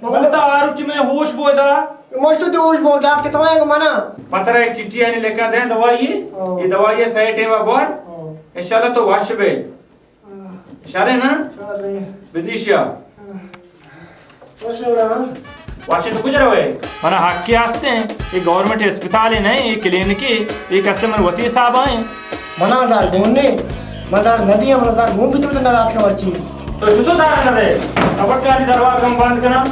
من تو آ روچی میں ہوش بودا۔ مشت تو ہوش بودا کہ تو منا۔ پتر ایک چٹھی آنی لکھا دیں دوائی۔ ہاں۔ یہ دوائی ہے صحیح ٹائم پر۔ ہاں۔ انشاءاللہ تو وش بے۔ ہاں۔ شرے نا؟ شرے۔ بدیشیا۔ ہاں۔ وش بے۔ وش تو کجا روے؟ منا حقی ہستیں، یہ گورنمنٹ اسپتال نہیں، یہ کلینک ہے، یہ کسے من وتی حساب آئیں۔ منا زار گون نے، من زار ندی، من زار گون بھی تو نہ رات کے ورچی۔ تو شتو زار نہ دے، کبٹ کاری دروازہ ہم بند کنا۔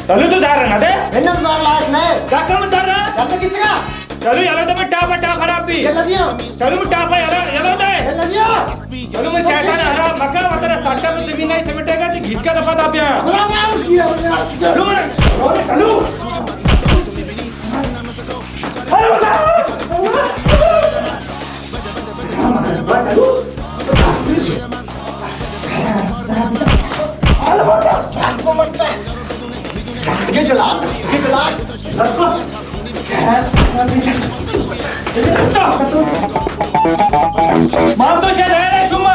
چلو تو زار نہ دے۔ من زار لاش نہ۔ کیا کم زار نہ؟ زار کس کا؟ چلو یلا تو میں ٹاپا ٹاپ خراب بھی۔ یلا دیا۔ چلو میں ٹاپا یلا، یلا دے۔ یلا دیا۔ چلو میں شیطان ہرا مکا وترا ساٹا تو زمین نہیں سمٹے گا تو گھس کا دفعہ دا پیا۔ ہمارا نام کیا، ہمارا نام کیا۔ چلو میں، چلو۔ مردو شد ہے شما۔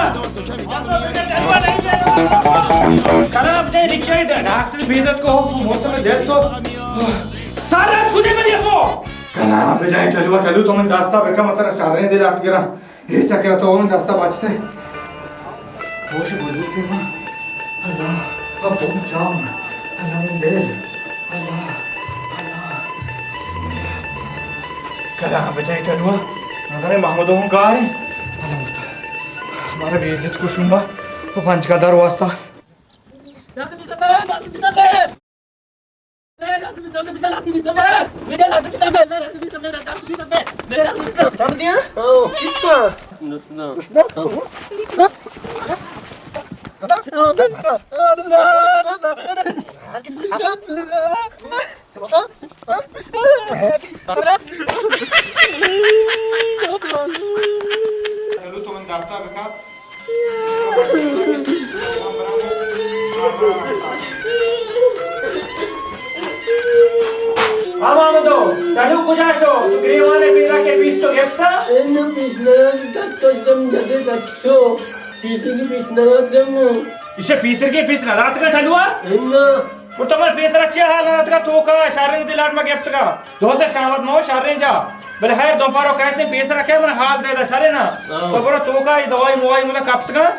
کلا اپنے رکشہ ڈاکٹر بیدت کو موسم درد کو۔ سارا کجے بلی کو۔ کلا بجائے ٹلوا ٹلو تو من داستا بکا متر شارے دل اٹ گرا۔ اے چکر تو من دستا بچتے۔ ہوش بلوچ ما۔ اللہ، اب بم چاؤں۔ اللہ من دل۔ اللہ، اللہ۔ کلا بجائے ٹلوا۔ مگر محمد ہوں کار ہے۔ اللہ متا۔ ہمارا بے عزت کو شنبا۔ تو پنچ کا در واسطہ۔ چلو تو من دستا بکا۔ ہاں محمدو، ٹلو کجا شو؟ تو گریوان پیدا کے پیس تو گپتا؟ این پیس نہ دت کس دم جدے دت شو۔ پیسی کی پیس نہ دت دم۔ اسے پیسر کے پیس نہ دات کا ٹلوا؟ این۔ اور تو من پیسر اچھے حال نہ دات کا تو کا شارن دلاٹ ما گپت کا۔ دوست شامت مو شریں جا۔ بلے خیر دوپارو کہتے پیسر رکھے من حال دے دا شرے نا۔ ہاں۔ تو برو توکا یہ دوائی موائی ملا کپت کا۔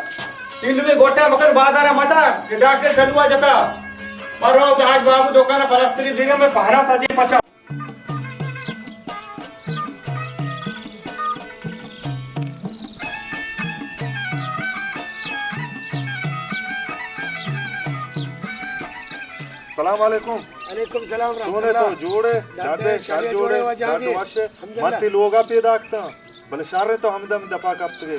علم گوٹا مکن بازار متا کہ ڈاکٹر ٹلوا جتا۔ اور رو آج بابو دکان پلستری دیگا میں پہرا سجے پچا۔ سلام علیکم۔ وعلیکم سلام ورحمۃ اللہ۔ چون ئے تو؟ جوڑ ئے؟ ڈاڈ ئے؟ شر جوڑ ئے؟ ڈاڈ وش ئے؟ الحمدللہ۔ من تئی لوگا پیداک اتاں، بلے شر ئے تو ہمدا ہم دپا کپتگ ئے۔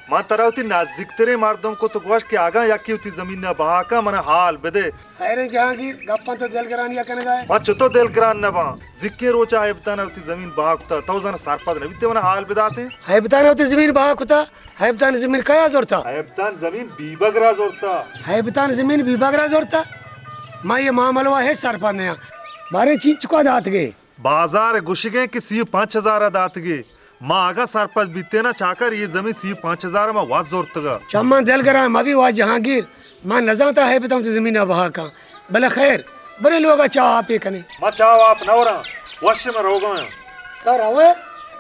من ترا وتی نزیکتریں مردم کت ءُ گوشت کہ اگاں یکے وتی زمین ءَ بہا کن، من ءَ حال بدے۔ خیر اِنت جہانگیر، گپاں تو دلگرانی ءَ کنگ ءَ ئے۔ من چتو دلگران نہ باں؟ زیکیں روچ ءَ ہیبتان ءَ وتی زمین بہا کتہ، تو زاناں سرپد نہ بیت ئے من ءَ حال بدات ئے۔ ہیبتان ءَ وتی زمین بہا کتہ؟ ہیبتان زمین کئے ءَ زرتہ؟ ہیبتان زمین بیبگر ءَ زرتہ۔ ہیبتان زمین بیبگر ءَ زرتہ؟ من اے معاملہ ءَ ہچ سرپد نیاں۔ باریں چینچک ءَ داتگ ئے؟ بازار ءَ گوشگ ءَ اِنت کہ سی ءُ پنچ ہزار ءَ داتگ ئے۔ ما اگاں سرپد بیتیناں چاکر، اے زمین سی ءُ پنچ ہزار ءَ ما وت زرتگ ءَ۔ چماں دلگران مہ بی واجہ جہانگیر، من نزانتہ ہیبتان وتی زمین ءَ بہا کن۔ بلے خیر، برے لوگ ءَ چاہ آپے کنیں۔ ما چاہ آپ نہ وراں، وش من روگ ءَ آں۔ تو روئے؟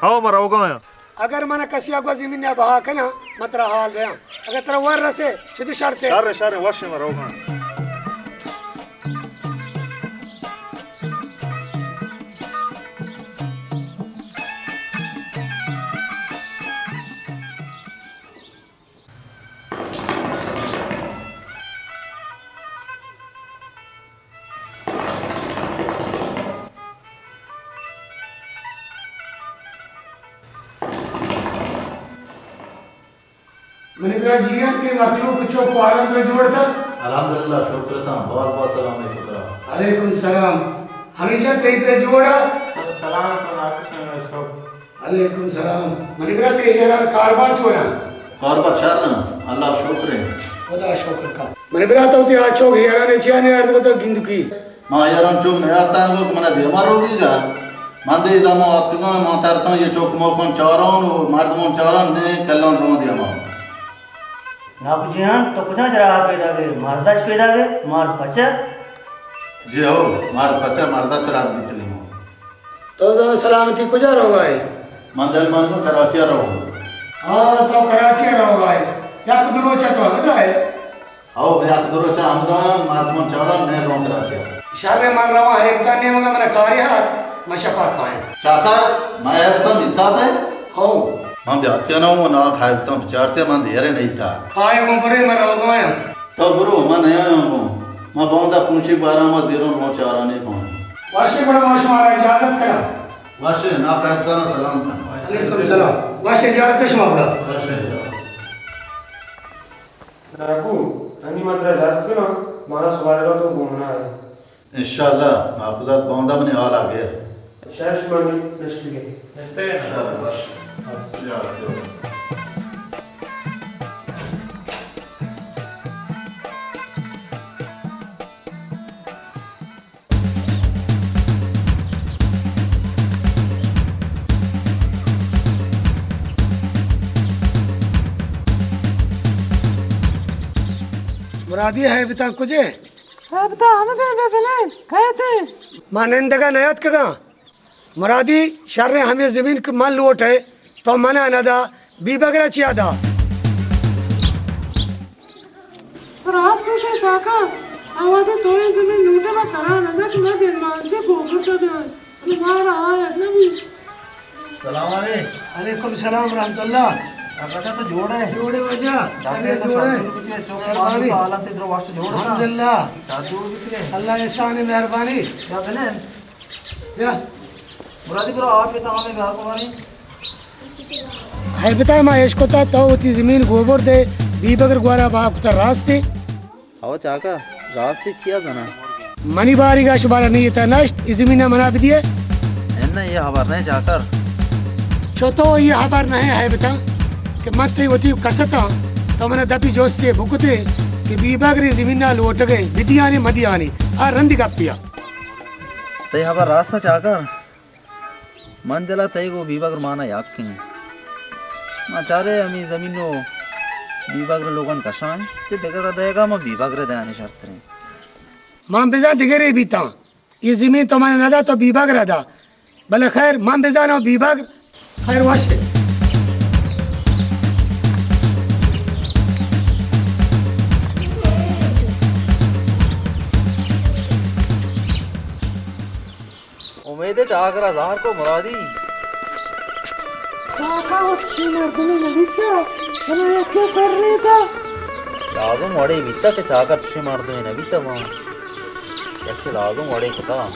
ہو، من روگ ءَ آں۔ اگر من کسی ءَ گوں زمین ءَ بہا کناں، من ترا حال دیاں۔ اگر ترا وار رسے، چدی شرط ئے؟ شر، شر، وش من روگ ءَ آں۔ منی برات جیئند، تئی مخلوق چک ءُ آرام پہ جوڑ اتاں؟ الحمدللہ، شکر اتاں، باز باز سلام علیکم ترا۔ علیکم سلام۔ حمید جان، تئی پہ جوڑ ءَ؟ سلام علیکم، ڈاکٹر صاحب، شکر۔ علیکم سلام۔ منی برات، تئی ہیران کاربار چون اِنت؟ کاربار شر اِنت، اللہ شکر اِنت۔ خدا شکر کا۔ منی برات، تو تئی آ چوک ہیران چیا نیارت کو تو گندکی؟ ما ہیران چوک نیارتاں، گوشت من ءَ دیما روگی گا۔ من دے دما آتکگاں، ما ترتاں یہ چوک موکاں چاران ءُ مردمان چاران نے کلان روان دیما۔ ناکو جان، تو کجا چہ راہ پیداگ ئے؟ مردا چہ پیداگ ئے؟ مرد پچ ءَ؟ جی ہو، مرد پچ ءَ، مردا چہ راہ بیتگ ایں ما۔ تو زاناں سلامتی کجا روگا ئے؟ من دل منزل کراچی ءَ رواں۔ ہاں، تو کراچی ءَ روگا ئے۔ یک دو روچ ءَ تو ہمدا ئے؟ ہو، یک دو روچ ءَ ہمدا آں، مردماں چاراں، نئے رواں کراچی ءَ۔ شر، من رواں ہیبتاں نیمگا، منا کارے ہست، من شپا کایاں۔ چاکر، من ہیبتاں بیتا بے؟ ہو۔ من بیاتکے نہ اوں، نا ہیبتاں بچارتے، من دیرے نیتا۔ کائے گوں برے، من روگایاں۔ تو برو، من نیایاں گوں۔ من باندا پونشی بارا ما زیروں رواں چارانی کن۔ وشے، گڑا ما شمارا اجازت کناں۔ وشے، نا ہیبتاں سلام کن۔ علیکم سلام۔ وشے، اجازت شما گڑا۔ وشے۔ ناکو، انی ما ترا اجازت کناں، مارا سوارگا تو گون نہ ئے۔ انشاءاللہ، محفوظات باندا منی حالا گر۔ شر، شما نی نشتگے۔ نشتے نا۔ شر، وش۔ ہاں۔ اجازت دو۔ مرادی، ہیبتاں کجے؟ ہیبتاں ہمدے بہ بلے، کئیت؟ ما نندگا نیاتکگاں۔ مرادی، شریں ہمے زمین کہ من لوٹ ئے، تو منا ندا، بیبگر ءَ چیا دا؟ راست گوشے چاکر، آ وہدے تو اے زمین لوٹ ئے، ما ترا ندا کہ ما دلمانتے گوبر دے۔ مارا آیت نہ بی۔ سلام علیکم۔ علیکم سلام ورحمۃ اللہ۔ ڈاکٹر صاحب، تو جوڑ ئے؟ جوڑ ئے واجہ۔ ڈاکٹر صاحب، جوڑ ئے؟ شادی ہوتی ہے، چوک مہربانی۔ حالت ادھر واسطے جوڑ ئے؟ الحمدللہ۔ شادی ہوتی ہے؟ اللہ احسان مہربانی۔ کیا بنے؟ بیا۔ مرادی برو، آپ پہ تمام بیار کو بانی۔ ہیبتا، ما اشکتا تو وتی زمین گوبر دے، بیبگر گورا بہا کتا، راستے؟ او چاکر، راستی چیا زنا؟ منی باریگا شمارا نیتا نشت، ای زمینا منا بدیے؟ انہ، یہ خبر نہیں چاکر۔ چو تو یہ خبر نہیں ہیبتا کہ من تئی وتی کستاں، تو منا دپی جوستے بکتے کہ بیبگری زمینا لوٹگے، بدیانی مدیانی، آ رندی گپیا۔ تئی خبر راست چاکر۔ من دلا تئی گو بیبگر مانا یکیں۔ ما چارے ہمے زمین و بیبگر لوگان کشان، چہ دگرا دئیگا ما بیبگر دیانی شرتریں۔ من بزاں دگرے بیتاں۔ اے زمین تو منا ندا، تو بیبگر دا۔ بلے خیر، من بزاناں بیبگر۔ خیر وش۔ امید چاکرا زہر کو مرادی۔ چاکر وت چی مردمے نبیتا، بلے یکے سر ریتا۔ لازم وڑے بیتا کہ چاکر چی مردمے نبیتا، ما یکے لازم وڑے کتا۔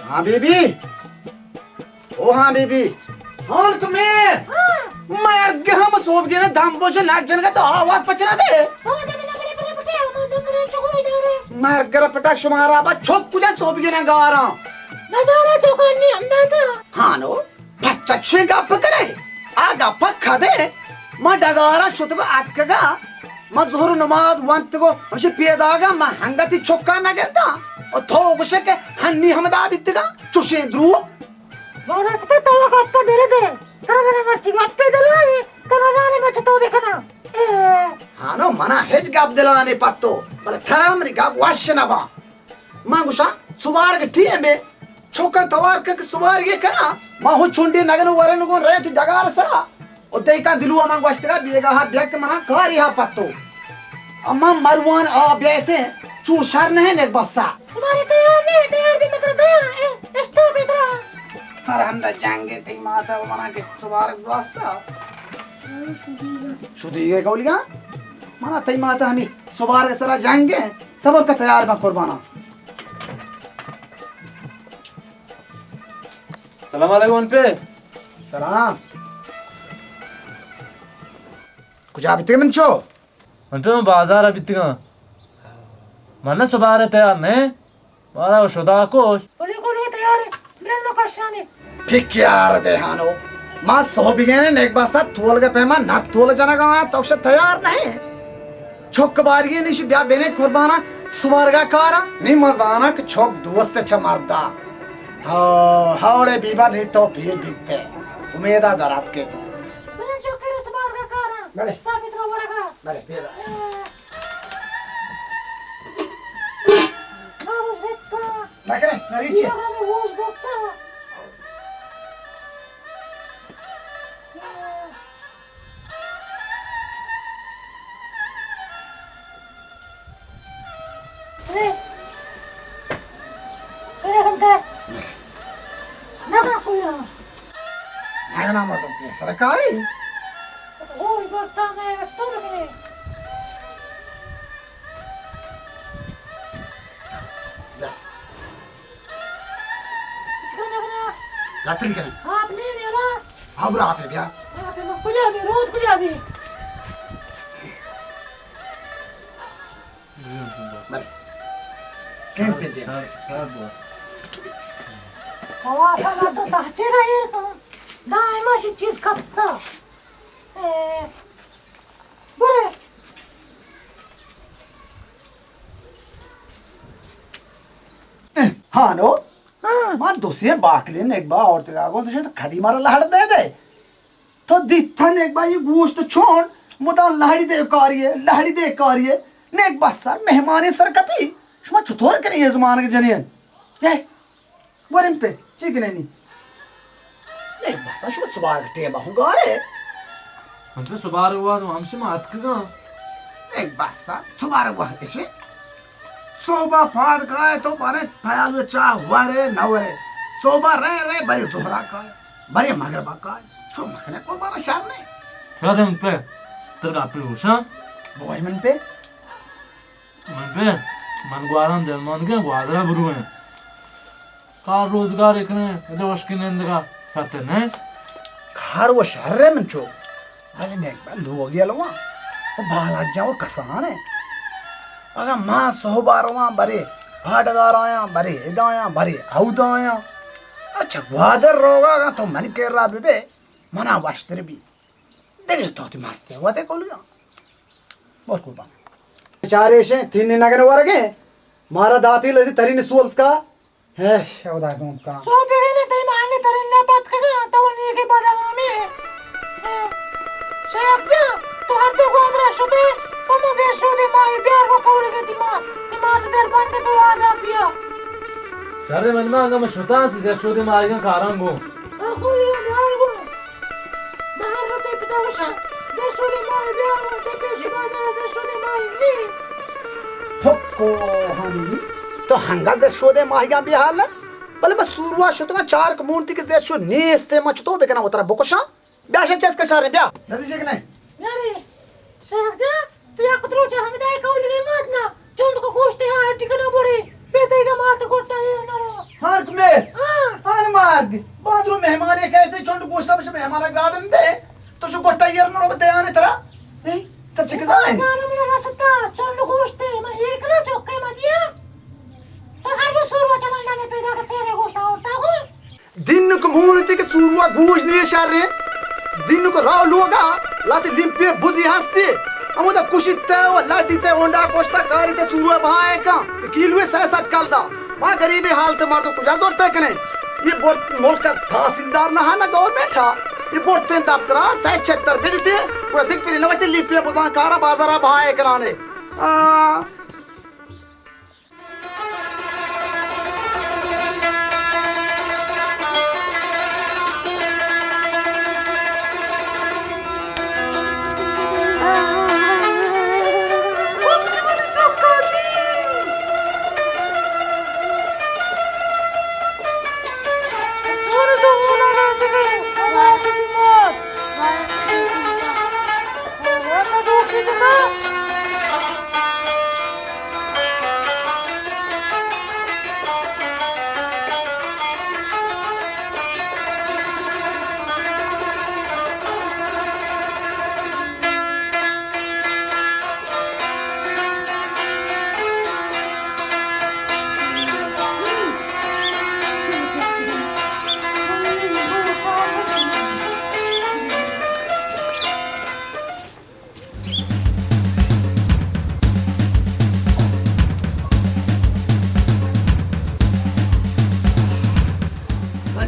ہاں بی بی، او ہاں بی بی۔ ہاں تو میں مرگ ہم سوب گینا دم بوش لگ جنگا تو آواز پچنا دے۔ مرگ را پٹا شمارا با چوک کجا سوب گینا گارا۔ ندارا چوکانی ہم داتا۔ ہاں نو۔ پرچا چے گپ کنئے؟ آ گپ کدے؟ ما ڈگارا شتگو اتکگا، ما ظہر نماز ونتگو، ہمشی پیداگا ما ہنگتی چکا نگنداں۔ و تو گوشے کہ ہنی ہمدا بیتگا، چوشیں دروگ۔ بانات پہ تو گپ دل دے، ترا زانے مرچی گپ دل آئی، ترا زانے ما چتو بکناں۔ اے۔ ہانو منا ہچ گپ دلانے پتو، بلے ترا منی گپ وش نباں۔ من گوشاں، سوارگ ٹیم بے، چوکاں توار کن کہ سوارگے کناں۔ من ہوں چنڈے نگن و ورن گون رہے تو ڈگار سرا۔ و دہکان دلوا من گوشتگا، بیگاہا بیا کہ منا کاری ہا پتو۔ اما مروان آ بیایتے، چون شر نہیں نک بسا۔ سوارے تیار نہیں، تیار بھی متر دیا، اے، اشتا بھی ترا۔ ہر ہمدا جنگ تئی ماتا و منا کہ سوارگ دوستا۔ شدیگے گولیاں؟ منا تئی ماتا ہمی سوارگ سرا جنگ ہے۔ صبر کا تیار بہ قربانا۔ سلام علیکم پہ۔ سلام۔ کجا بیتگے من چو؟ من پہ من بازار بیتگاں۔ من نہ سوارے تیار نہیں۔ مارا شدا کوش۔ بلے گلو تیار ہے۔ برن ما کشانے۔ پکیار دے ہانو، ما سہبیگینے نیک باسا تولگے پیما نر تول جنگا آں، تو شہ تیار نہیں۔ چک بارگی نیشی بیا بینے قربانا سبارگا کارا۔ نی ما زانا کہ چک دوست چہ مردا۔ ہا، ہاوڑے بیبا نی تو پیر بیتے۔ امیدا درات کے دوست۔ بلے چک کرے سبارگا کارا۔ بلے۔ استا پترا ورگا۔ بلے، پیدا۔ اے۔ نہ کرے، نہ ریچے۔ نہ، نہ، مردم پیسر کاری۔ اوہ، بڑتا میں وقت تو رکھنے۔ لاتری کنه۔ آپ نیم یلا۔ ہاں، برا آپ بیا۔ آپ کجا بی؟ روز کجا بی؟ بلے۔ کیم پہ دیم۔ سوا سال تو تحچے رہی ہے تو۔ دائما شی چیز کپتا۔ اے، برے۔ ہانو، ہاں۔ ما دو سیر باکلے نیک با آورتگا گوں، تو شاید کدی مارا لہڑ دے دے۔ تو دیتا نیک با یہ گوشت چون مدام لہڑی دے کاریے، لہڑی دے کاریے۔ نیک با سر مہمانی سر کپی، شما چطور کنی یہ زمان کے جنین؟ یہ ورم پہ، چی کنینی؟ اے بابا، شما سبارگ ٹیم ہوں گارے۔ من پہ سبارگ واد ہمشی ما اتکگاں۔ اے باسا، سبارگ واد اشے۔ صوبہ پاد کائے تو بارے پیاز و چاہ ورے نہ ورے۔ صوبہ رے رے بری ظہرا کائے، بری مغربا کائے۔ چو مکنے قربانا شر نے۔ یاد من پہ، تر گاپی روشاں۔ بوئی من پہ۔ من پہ، من گوادرم دلماندگیں، گوادرا برویں۔ کار روزگار کنیں، ادے وشکی نندگا کتے نہ۔ کار و شر ہے من چو۔ بلے نیک با لوگی الوان۔ و بالاجاں و کسان ہے۔ اگا ما صحبا روان برے، آ ڈگار آیاں، برے ادا آیاں، برے اودا آیاں۔ اچھا، گوادر روگا اگا تو من کرا ببے، منا وشتر بی۔ دگہ تو تی مست ہے، وتے کولگا۔ بہت قربان۔ چارے شے، تین نگن ورگے، مارا داتی لدی ترین سولت کا۔ ہے، شودا گون کا۔ سو بگنے تئی مانے ترین نہ پت کگا، تو نیکی بدنامی ہے۔ ہے۔ شاید جان، تو ہر دو گوادرا شتے، پمو زیر شودے ماہی بیار کو کولگے تی ما، تی ما تو در بند تو آزاد بیا۔ شر من ما انگا من شتاں، تی زیر شودے ماہی گا کاراں گو۔ آخو یہ بیار گو۔ بہر رو تئی پتا وشا، زر شودے ماہی بیار گو، تو پیشی بازار زر شودے ماہی نی۔ پھکو ہانی، تو ہنگا زر شودے ماہیگاں بے حال ہے؟ بلے من سوروا شتگاں چار کمونتی کہ زر شو نیست، من چطور بکناں وترا بکشاں؟ بیا شن چست کشاریں، بیا۔ نزی شک نہیں۔ یاری۔ شیخ جان، تو یک روچ ہمدا کولگے مات نا، چنڈ کو گوشتے ہاں ہڈی کنا بورے، پیدے گا مات گوٹا ایر نہ رو۔ ہر کمے۔ ہاں۔ ہر مارگ۔ باندرو مہمانے کہتے چنڈ گوشتا بش مہمانا گادن دے۔ تو شو گوٹا ایر نہ رو بتے آنے ترا۔ اے، تر چکزا ہے؟ زارا منا رستا، چنڈ گوشتے، ما ایر کنا چوکے ما دیا۔ تو ہر رو سوروا چلن لانے پیدا کہ سیرے گوشتا اورتا گو۔ دینک مونتی کہ سوروا گوش نیے شریں۔ دینک راو لوگا لات لیمپے بزی ہستی۔ ہمودا کشیت و لاڈی تے ہونڈا پشتا کاری تے سوروا بہائے کن۔ کیلوے سہ سد کلدار۔ ما غریبیں حالت مردم کجا زورتے کنے؟ یہ برت ملک تحصیلدار نہ نہ گورنمنٹ ہا۔ یہ برتیں دفترا سہ چھتر بجتے۔ پورا دک پری نوشتے لیمپے بزان کارا بازارا بہائے کرانے۔ آ۔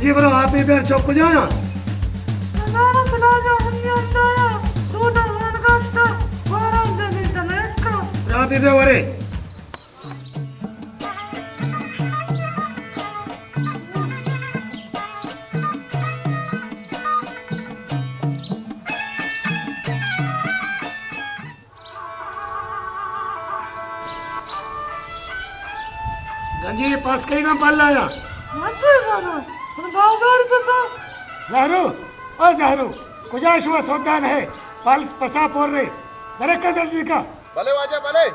جی برو، آپ ہی پیر چوک کجا آیا؟ ہمارا سلاجا ہم نے اندایا، تو نہ ہون گاشتا، باران دے دے تنے کا۔ برو آپ ہی پیر ورے۔ گنجی، پاس کئی گم پل آیا؟ من چے زاناں؟ من باوداری پسا۔ زہرو، او زہرو، کجا شما سودا نہ ہے؟ پل پسا پور رے۔ درکا درزی کا۔ بلے واجہ، بلے۔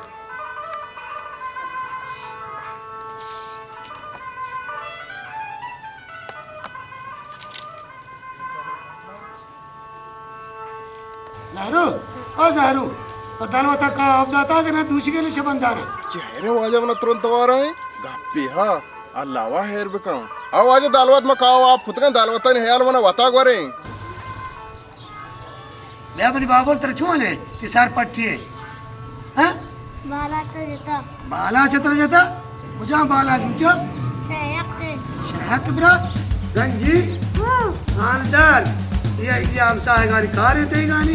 زہرو، او زہرو، تو دلوتا کا آپ داتا کہ نہ دوشی کے نشہ بندارا؟ چی حیرے واجہ منا ترنت وارا ہے؟ گپی ہا، اللہ وا حیر بکن۔ او واجہ دلوت ما کاو آپ کتگن دلوتانی حیال منا وتا گورے۔ بیا منی بابل ترا چون ہے کہ سر پٹی ہے؟ ہاں؟ بالا تو جتا۔ بالاچ ء ترا جتا؟ کجام بالاچ بچا؟ شیخ ء۔ شیخ ء برا؟ گنجی؟ ہاں۔ خاندار؟ یہ، یہ ہمساہگانی کار ہے تیگانی؟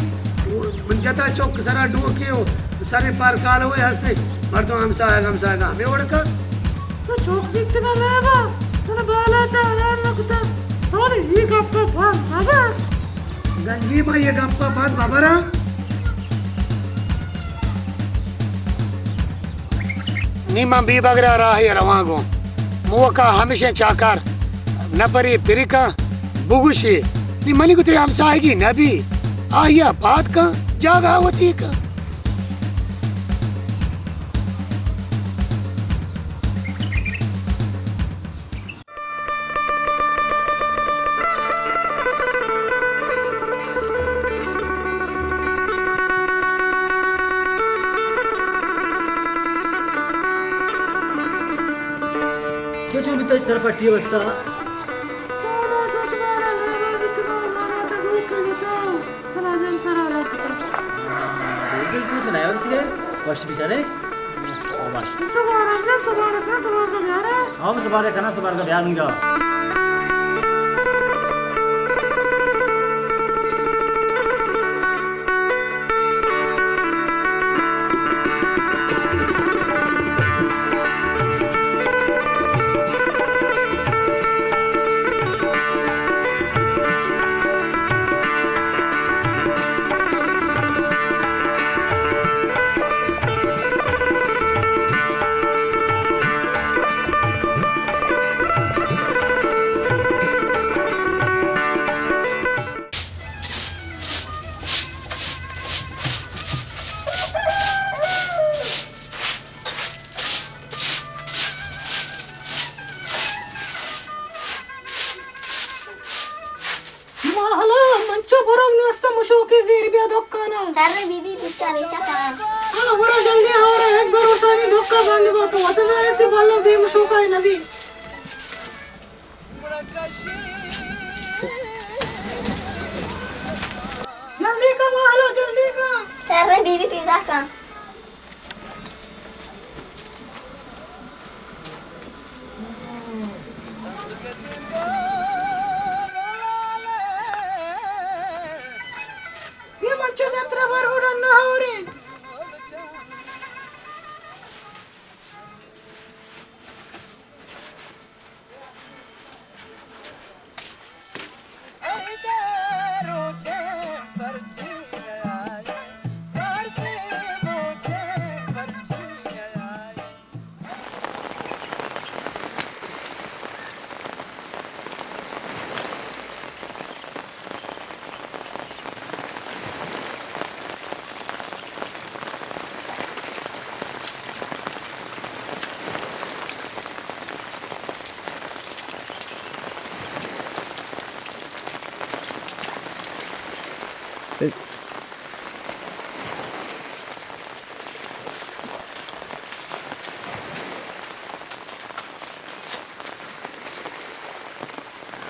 من جتا چوک سرا ڈوکے ہو، سر پر کالوے ہستے، مردم ہمساہگ، ہمساہگ ہمیں وڑکا۔ تو چوک دیکھتے کا لیبا، تو نے بالاچ ء حیران نہ کتا، تو نے یہ گپ ء بند مبر۔ گنجی، ما یہ گپ ء بند مبراں۔ نی من بیبگر ء راہ ء روان گوں۔ موکا ہمشیں چاکر نپری پرکاں بگوشی، نی منی گتے ہمساہگی نبی، آئی ء پاد کن، جاگہ وتی کن۔ چو چو بیتش سر پٹی واسطہ؟ وش بیچارے۔ سبارگ ء، سبارگ ء، سبارگ ء بیار۔ ہاں، سبارگ کناں، سبارگ ء بیار منگا۔ ماہلا، من چو برم نوستہ مشوکے زیر بیا دکانا۔ شر بی بی، پیچھا ریچا کرا۔ ہاں، برو جلدی ہورا، ایک بروسانی دکا بند با تو۔ وت زانے کہ بلو بے مشوکا نبی۔ جلدی کا ماہلا، جلدی کا۔ شر بی بی، پیدا کا۔ یہ من چو جترا بر گڑا نہ ہورے۔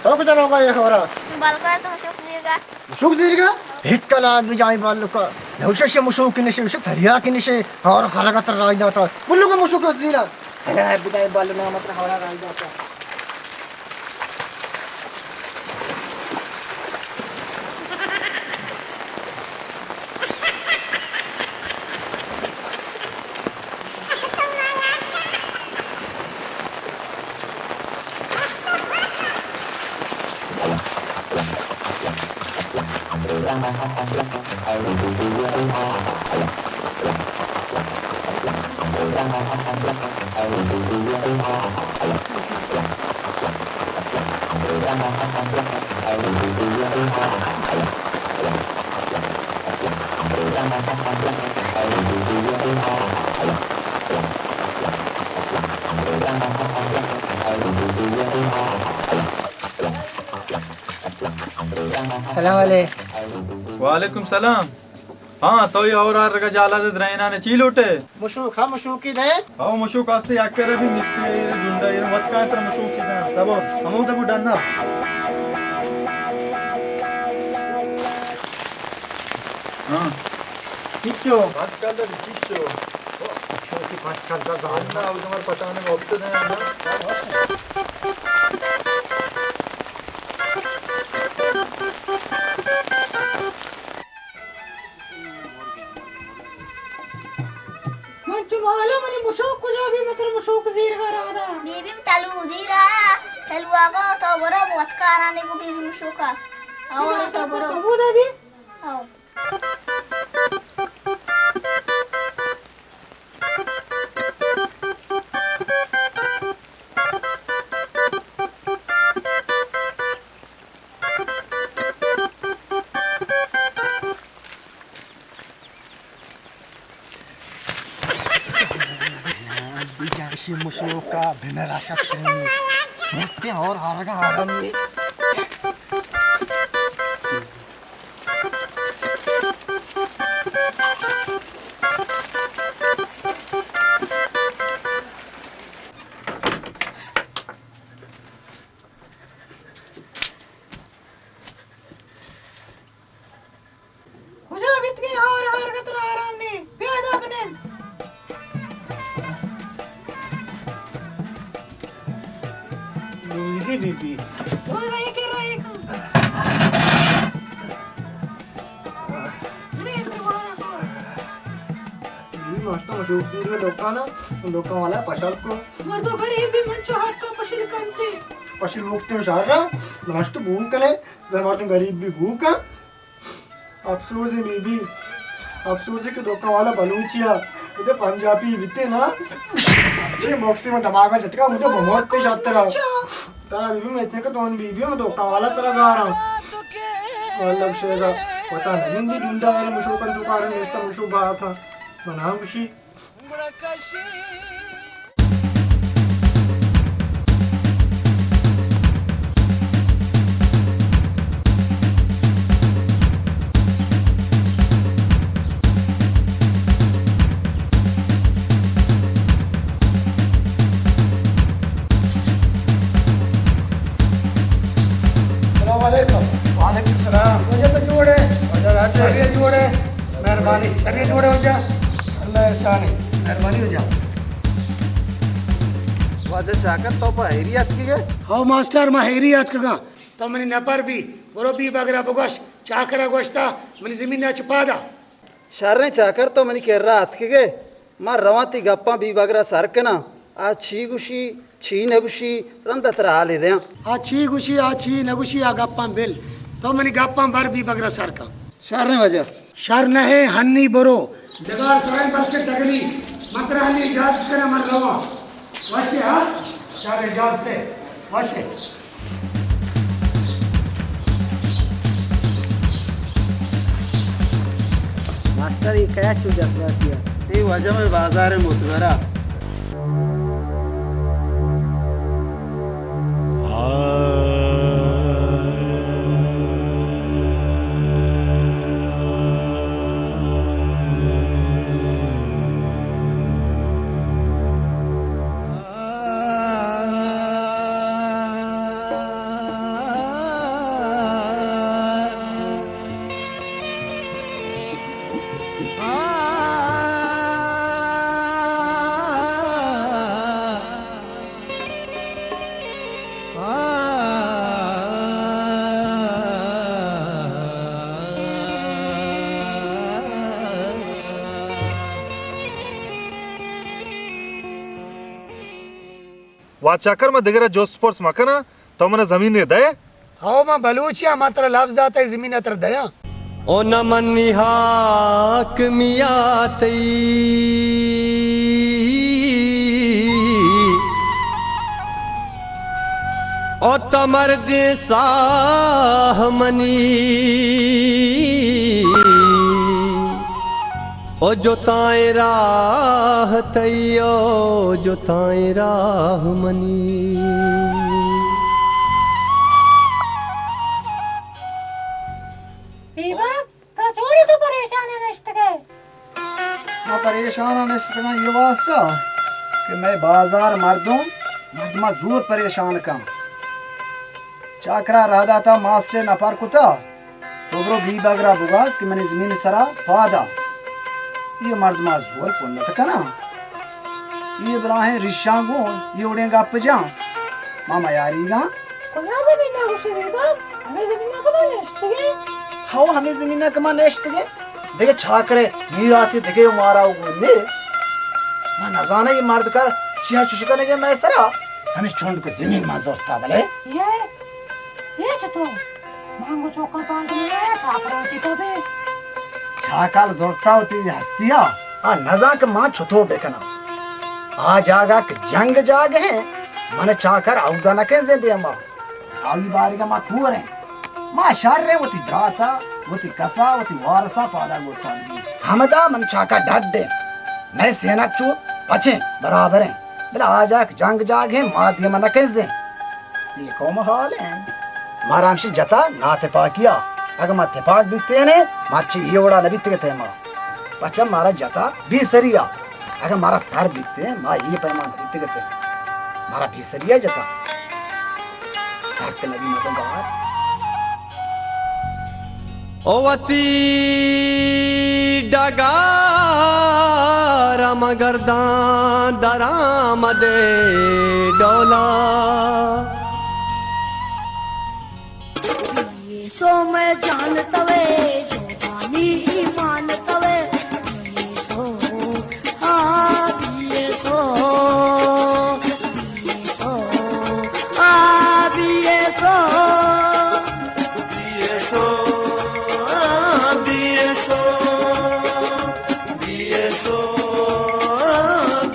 تو کجا روگا یہ خبرا؟ بلکار تو مشوک زیرگا۔ مشوک زیرگا؟ ہک کلا بجائیں بالکا۔ نوشش مشوک نشے، مشوک تریاک نشے، اور خرگت راج داتا۔ بلو کا مشوک رس دینا۔ انا بجائیں بالو نام اتر ہورا راج داتا۔ سلام علیکم۔ وعلیکم سلام۔ ہاں، تو یہ اور ہر رگا جالا دے درائنا نے چی لوٹے؟ مشوک، ہاں، مشوکی دے۔ ہاں، مشوک آستے یک کرے بھی مستری ہے، جنڈا ہے، وت کا تر مشوکی دے۔ صبر، ہمو دے بو ڈنا۔ ہاں۔ کچو؟ پانچ کال دا کچو؟ مشوکی پانچ کال دا زان۔ نا، او تمہار پتہ نہیں، وقت دے نا۔ من چو مالا منی مشوک کجا بی، من تر مشوک زیر گا رادا۔ بی بی تلو زیرا، تلو آگا تو برو وتکارانے کو بی بی مشوکا۔ اور تو برو۔ تو بودا بی؟ او۔ بیجاشی مشوکا بنرا شکری۔ مرتے اور ہارگا آرام نہیں۔ کجا بیتگے؟ ہور ہارگا ترا آرام نے۔ بیا ادا بنند۔ لوگی بی بی۔ لوگا یہ کر رہا ہے۔ بی ماشتا مشوک پیر میں دکان ہے، دکان والا پشل کو۔ مردو غریب بھی من چو ہر کا پشل کنتے۔ پشل وقت میں شہر رہا، ماشتا بھوک لے، زر مردم غریب بھی بھوک ہے۔ افسوز ہے بی بی، افسوز ہے کہ دکان والا بلوچی ہے، ادھر پنجابی بیتے نا۔ چی موکسی میں دماغ میں جتکا مجھے بہت پیش آتا رہا۔ ترا بی بی میں اتنے کا تو بی بی میں دکان والا سرا گا رہا۔ واللہ شیگا پتا نہیں دی ڈنڈا میرے مشو کن دکان میں اس مشو بات تھا۔ بنا خوشی۔ السلام علیکم۔ وعلیکم السلام۔ واجہ تو جوڑ ہے؟ واجہ راجہ۔ شریعت جوڑ ہے؟ مہربانی۔ شریعت جوڑ ہے واجہ؟ اللہ احسان ہے۔ مہربانی واجہ۔ واجہ چاکر تو پہ ہیری اتکگے؟ ہو ماسٹر، ما ہیری اتکگاں۔ تو منی نپر بی، برو بی بگرا بگوش، چاکرا گوشتا، منی زمین اچ پادا۔ شریں چاکر تو منی کرا اتکگے، ما رواں تی گپاں بی بگرا سر کناں۔ آ چی گوشی، چی نہ گوشی، رندا ترا حالے دیاں۔ آ چی گوشی، آ چی نہ گوشی، آ گپاں بل۔ تو منی گپاں بر بی بگرا سر کن۔ شریں واجہ۔ شر نہ ہے، ہنی برو۔ ڈگار سرائیں بلکہ ڈگلی۔ من ترا ہنی اجازت کناں، من رواں۔ وشے ہا؟ چارے اجازت ہے۔ وشے۔ ماسٹر، اے کیا چو جذباتی ہے؟ اے واجہ میں بازار متبرا۔ وا چاکر، ما دگرا جست پرس مکناں، تو منا زمین دے۔ او من بلوچی آں، من ترا لبز داتہ، اے زمین ءَ ترا دیاں۔ او نہ منی حاکمیات ئی، او تو مردیں ساہ منی۔ او جتائیں راہ تئی، او جتائیں راہ منی۔ بیگا، تو چونی تو پریشان نشتگے؟ ما پریشان نشتگاں اے واسطہ کہ مئے بازار مردم، مردماں زور پریشان کن۔ چاکرا راہ داتا، ماسٹر نپر کتا، تو برو بیبگر ءَ بگا کہ منی زمین سرا پادا۔ اے مردماں زور کنت کناں۔ اے براہیں ریشاں گوں اے وڑیں گپ جاں۔ ما میاریگاں۔ کجا زمین ءَ گوشے بیگا؟ ہمے زمین ءَ کہ ما نشتگیں۔ ہو، ہمے زمین ءَ کہ ما نشتگیں۔ دگہ چاکرے میراثے دگہ مارا گون نے۔ ما نزاناں اے مرد کار چیا چش کنگے مئے سرا۔ ہمے چنڈ کو زمین ما زرتا بلے۔ اے، اے چتو؟ مانگو چوکا پانک نہ آیا، چاکر ہوتی تو بے۔ چاکال زرتا ہوتی ہستیا۔ آ نزان کہ ما چتو بکناں۔ آ جاگہ کہ جنگ جاگہ ہیں، من چاکر اودا نہ کن زندے ما۔ آئی بارگا ما کور ہیں۔ ما شر ہیں وتی براتا، وتی کسا، وتی وارسا پادا گوتان۔ ہمدا من چاکا ڈڈ ہیں۔ مئے سینک چو پچیں، برابر ہیں۔ بلے آ جاگہ کہ جنگ جاگہ ہیں، ما دیما نہ کن زیں۔ اے قوم حال ہیں۔ مارا ہمشی جتا ناتپاکیا۔ اگہ ما تپاک بیتینے، مرچی اے وڑا نہ بیتگتے ما۔ پچا مارا جتا بے سریا۔ اگہ مارا سر بیتے، ما اے پیما نہ بیتگتے۔ مارا بے سریا جتا۔ سک نبی مردم گوار۔ او وتی ڈگار مگردان درآمد ڈولا۔ سو میں جان توے، جوانی ایمان توے، سو، آ، بی سو، بی سو، آ،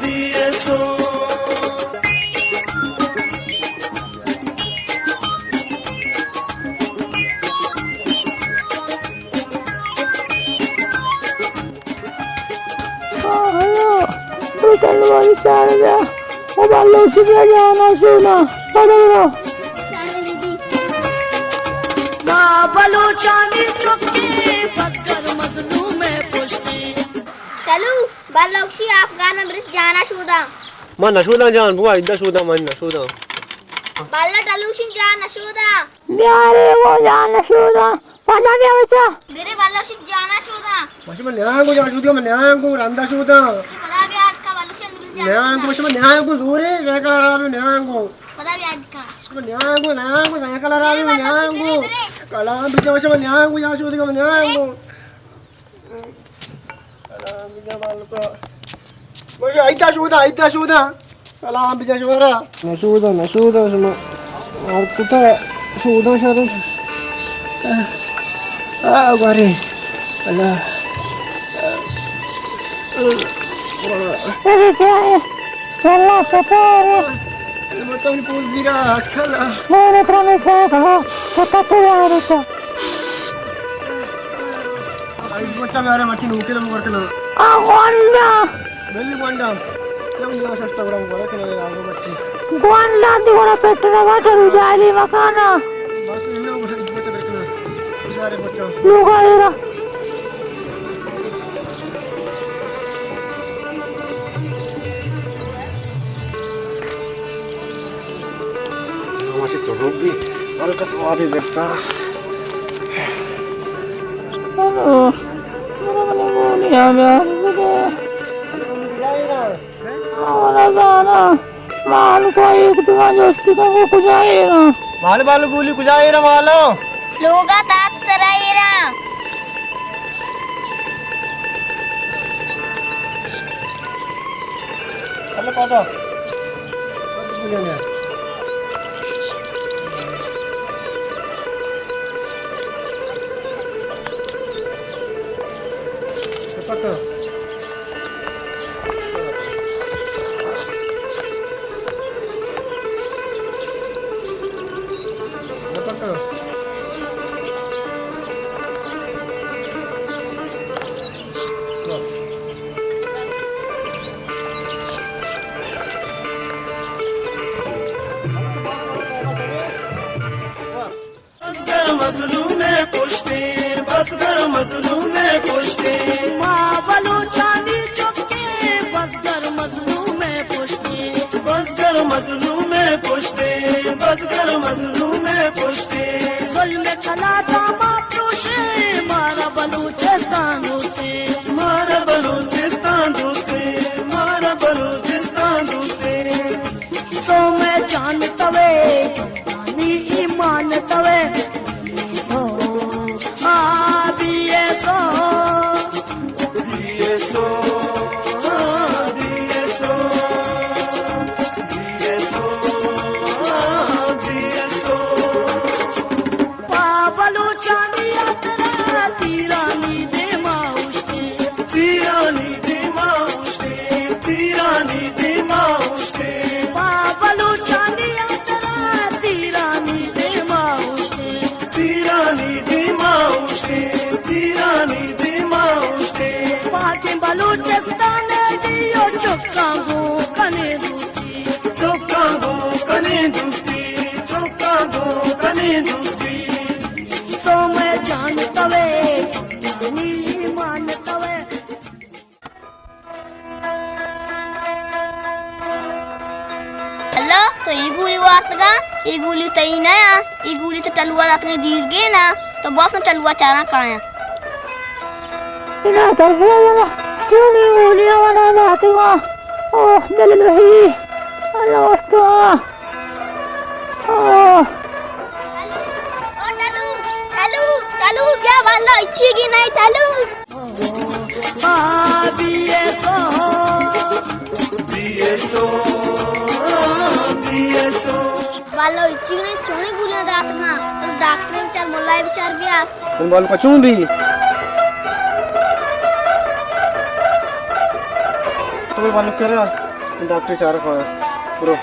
بی سو۔ آہا، بوتل والی شہر جا، او بلوچی بیا جانا شونا، پڑو رو۔ ما بلوچانی چکے، بزگر مظلوم پشتے۔ چلو، بلوچی افغان مرچ جانا شودا۔ من نشوداں جان، بوا، ایدا شوداں، من نشوداں۔ بلہ ٹلوشی جان نشوداں۔ بیارے وہ جان نشوداں۔ پدا بیا بچا۔ میرے بلوشی جان نشوداں۔ ماشی من نیاں گو جان شوداں، من نیاں گو رندا شوداں۔ پدا بیا اٹکا بلوشی جان نشوداں۔ نیاں گو، ماشی من نیاں گو زورے، سائیکل آرام نیاں گو۔ پدا بیا اٹکا۔ من نیاں گو، نیاں گو سائیکل آرام میرے نیاں بلوشی، گو۔ میرے، میرے۔ کلام بجا، ماشی من نیاں گو جان شوداں، من نیاں گو۔ سلام بجا مالکا۔ ماشی ایدا شودا، ایدا شودا۔ سلام بجا شمارا۔ نشودا، نشودا شما۔ مار کتا شودا شر۔ آ، گوارے۔ اللہ۔ ارے جائے۔ سلا چطور؟ مطلب پوز دیرا، اٹکلا۔ میرے ترا میں سیکھ لو، تو کچے جا رہے چا۔ آئی گوٹا بیارے مچی نوکے دم ورکنا۔ آ گونڈا۔ بلی گونڈا۔ کم دیا ششتا گرام ورکنا آگو مچی۔ گونڈا دی گوڑا پیٹنا گاٹا رو جالی مکانا۔ بس انہاں گوٹا درکنا۔ بیارے بچا۔ لوگا ایرا۔ ماشی سروک بی، بلکہ سوابی برسا۔ ہلو، برو منی گولی آ بیار بدے۔ آ، زانا۔ مالکو ایک دگہ جستی کن گو کجا ایراں؟ مالو، مالو گولی کجا ایراں مالو؟ لوگا تات سرا ایراں۔ اللہ پادا۔ بزگر مظلوم ءِ پشتے، بزگر مظلوم ءِ پشتے۔ ما بلوچانی چکے، بزگر مظلوم ءِ پشتے۔ بزگر مظلوم ءِ پشتے، بزگر مظلوم ءِ پشتے۔ ظلم ءِ کلات ءَ ما پروشیں، مارا بلوچستان دوستے۔ مارا بلوچستان دوستے، مارا بلوچستان دوستے۔ تو مئے جان توئے، جانی ایمان توئے، بی ایس او، آ، B S O. B S O, آ، B S O. B S O, آ، بی ایس او۔ پا بلوچانی ہاترا تیرانی دیما اوشتے۔ تیرانی دیما اوشتے، تیرانی دیما اوشتے۔ پا بلوچانی ہاترا تیرانی دیما اوشتے۔ تیرانی دیما اوشتے، تیرانی دیما اوشتے۔ پاکیں بلوچستان ءِ ڈیھ ءُ چکاں گوں کنے دوستی۔ چکاں گوں کنے دوستی، چکاں گوں کنے دوستی۔ تو مئے جان توئے، جانی ایمان توئے۔ اللہ، تو اے گولی وارتگا؟ اے گولی تئی نہ آ، اے گولی تو ٹلوا داتگیں دیرگینا، تو بس ٹلوا چاراں کایاں۔ انا سرپدا والا چونی گولی والا داتگا۔ اوہ، دل لہی۔ اللہ واسطہ۔ اوہ۔ او ٹلو، ٹلو، ٹلو، بیا واللہ، اچھی گی نہیں ٹلو۔ آ، B S O. B S O, آ، بی ایس او۔ واللہ، اچھی نے چونی گولیاں داتگاں۔ تو ڈاکٹر بچار، ملا بچار بیا۔ تم بال کو چون دی؟ تم بال کرا؟ ڈاکٹر چار کھایا۔ برو۔